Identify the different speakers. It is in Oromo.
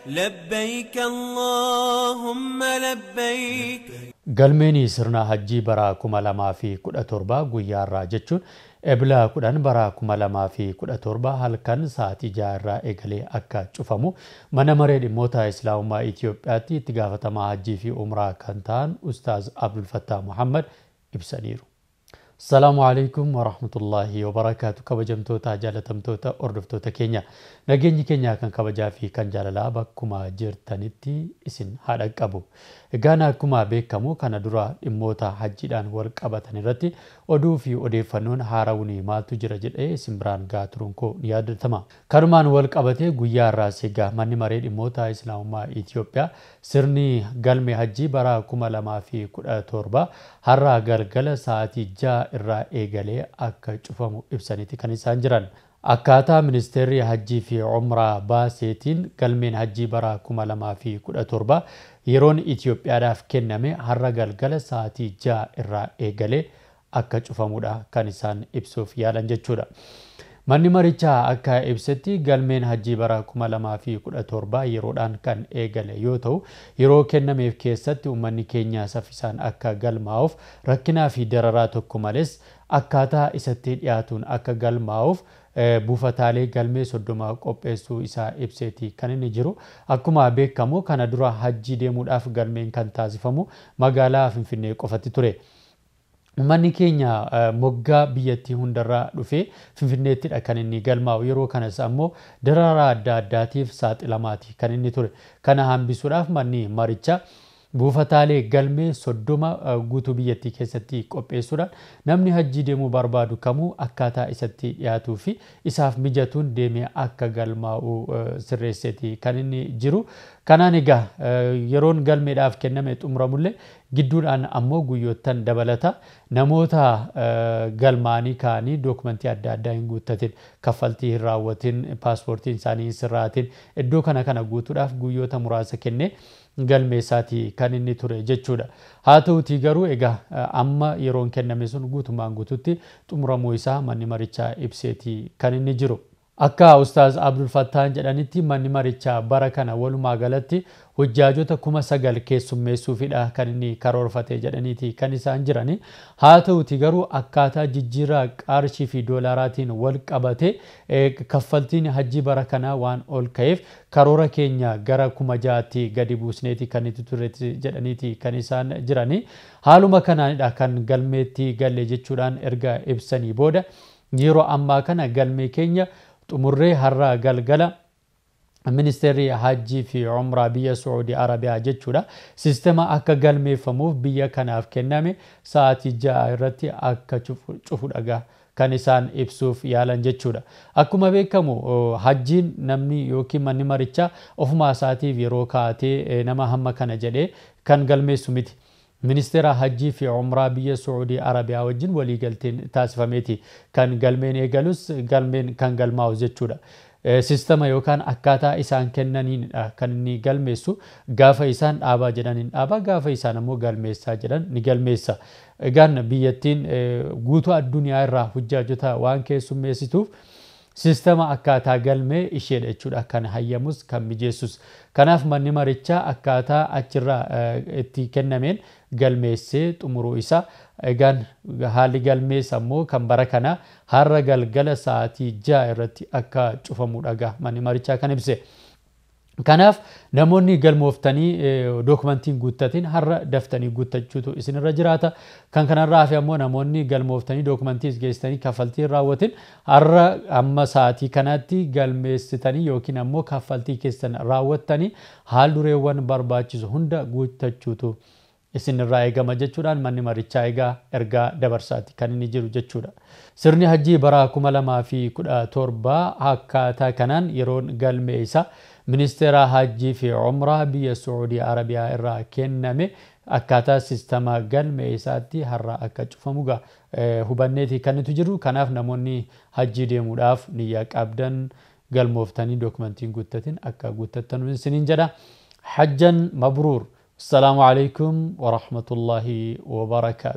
Speaker 1: لبيك اللهم لبيك.
Speaker 2: Galmeen sirna hajjii bara 2017 guyyaa irraa jechuun Ebla 10 bara 2017 halkan sa'aatii 6 irraa eegalee akka cufamu mana maree dhimmoota Islaamummaa Itoophiyaatti itti gaafatamaa hajjii fi umraa kan ta'an Ustaaz Abdul Fattah Muhammad ibsaniiru. Salaamu alaikum warahmatullahi wabarakaatu. Kabajamtoota, jaalatamtoota, hordoftoota keenya, nageenyi keenya kan kabajaa fi kan jaalalaa bakkuma jirtanitti isin haa dhaqqabu. Egaan akkuma beekamu kana dura dhimmoota hajjiidhaan wal qabatan irratti oduu fi odeeffannoon haarawni maaltu jira jedhee isin biraan gahaa turuun koo ni yaadatama. Kanumaan wal qabatee guyyaa irraas egaa manni maree dhimmoota Islaamummaa Itoophiyaa sirni galmee hajjii bara 2017 har'a galgala sa'aatii 6 irraa eegalee akka cufamu ibsaniiti kan isaan jiran. Akkaataa ministeerri hajjii fi umraa baaseetiin galmeen hajjii bara 2017 yeroon Itoophiyaadhaaf kenname har'a galgala sa'aatii 6 irraa eegalee akka cufamudha kan isaan ibsuuf yaalan jechuudha. Manni marichaa akka ibsetti galmeen hajjii bara 2017 yeroodhaan kan eegale yoo ta'u, yeroo kennameef keessatti uummanni keenya saffisaan akka galmaa'uuf rakkinaa fi dararaa tokko malees akkaataa isatti dhiyaatuun akka galmaa'uuf buufataalee galmee 30 qopheessuu isaa ibseeti kan inni jiru. Akkuma beekamu kana dura hajjii deemuudhaaf galmeen kan taasifamu magaalaa Finfinnee qofatti ture. Uummanni keenya moggaa biyyattii hundarraa dhufee Finfinneettidha kan inni galmaa'u. Yeroo kanas ammoo dararaa adda addaatiif saaxilamaati kan inni ture. Kana hambisuudhaaf manni marichaa buufataalee galmee 30 guutuu biyyattii keessatti qopheessuudhaan namni hajjii deemuu barbaadu kamuu akkaataa isatti dhiyaatuu fi isaaf mijatuun deemee akka galmaa'u sirreesseeti kan inni jiru. Kanaan egaa yeroon galmeedhaaf kenname xumuramullee gidduudhaan ammoo guyyoottan dabalata namoota galmaanii ka'anii dookumentii adda addaa hin guuttatin, kaffaltii hin raawwatin, paaspoortiin isaanii hin sirraatin iddoo kana kana guutuudhaaf guyyoota muraasa kennee galmeessaati kan inni ture jechuudha. Haa ta'utii garuu egaa amma yeroon kenname sun guutumaan guututti xumuramuu isaa manni marichaa ibseeti kan inni jiru. Akka Ustaaz Abdul Fattaan jedhanitti manni marichaa bara kana walumaa galatti hojjaajota 9,000 keessummeessuufidha kan inni karoorfate jedhaniiti kan isaan jirani. Haa ta'uti garuu akkaataa jijjiirraa qarshii fi doolaaraatiin wal qabate kaffaltiin hajjii bara kanaa waan ol ka'eef karoora keenya gara 6,000tti gadi buusneeti kan itti ture jedhaniiti kan isaan jirani. Haaluma kanaanidha kan galmeetti galle jechuudhaan erga ibsanii booda yeroo ammaa kana galmee keenya xumurree har'a galgala ministeerri hajjii fi umraa biyya Saa'udii Arabiyaa jechuudha. Siistema akka galmeeffamuuf biyya kanaaf kenname sa'aatii 6 irratti akka cufu dhagaa kan isaan ibsuuf yaalan jechuudha. Akkuma beekamu hajjiin namni yookiin manni marichaa ofumaa isaatiif yeroo kaa'atee nama hamma kana jedhee kan galmeessu miti. Ministeera hajjii fi umraa biyya Saa'udii Arabiyaa wajjin waliigalteen taasifameeti kan galmeen eegalus galmeen kan galmaa'u jechuudha. Siistema yookaan akkaataa isaan kennaniinidha kan inni galmeessu. Gaafa isaan dhaabaa jedhan hin dhaabaa, gaafa isaan ammoo galmeessaa jedhan ni galmeessa. Egaan biyyattiin guutuu addunyaa irraa hojjaajota waan keessummeessituuf siistema akkaataa galmee isheedha jechuudha kan hayyamus kan mijeessus. Kanaaf manni marichaa akkaataa achirraa itti kennameen galmeessee xumuruu isaa. Egaan haalli galmees ammoo kan bara kanaa har'a galgala sa'aatii 6 irratti akka cufamu dhagaa manni marichaa kan ibse. Kanaaf namoonni galmooftanii dookumentiin guuttatin har'a daftanii guuttachuutu isinirra jiraata. Kan kanarraa hafe ammoo namoonni galmooftanii dookumentii geessitanii kaffaltii hin raawwatin har'a amma sa'aatii kanaatti galmeessitanii yookiin ammoo kaffaltii keessan raawwattanii haal dureewwan barbaachisu hunda guuttachuutu isinirraa eegama jechuudhaan manni marichaa egaa ergaa dabarsaati kan inni jiru jechuudha. Sirni hajjii bara 2017 akkaataa kanaan yeroon galmee isaa ministeera hajjii fi umraa biyya Saa'udii Arabiyaa irraa kenname akkaataa siistama galmee isaatti har'a akka cufamu hubanneeti kan nuti jiru. Kanaaf namoonni hajjii deemuudhaaf niyyaa qabdan galmooftanii dookumentiin guuttatin akka guuttattan isiniin jedha. Hajjan mabruur. Assalaamu alaikum warahmatullahi wabarakaatu.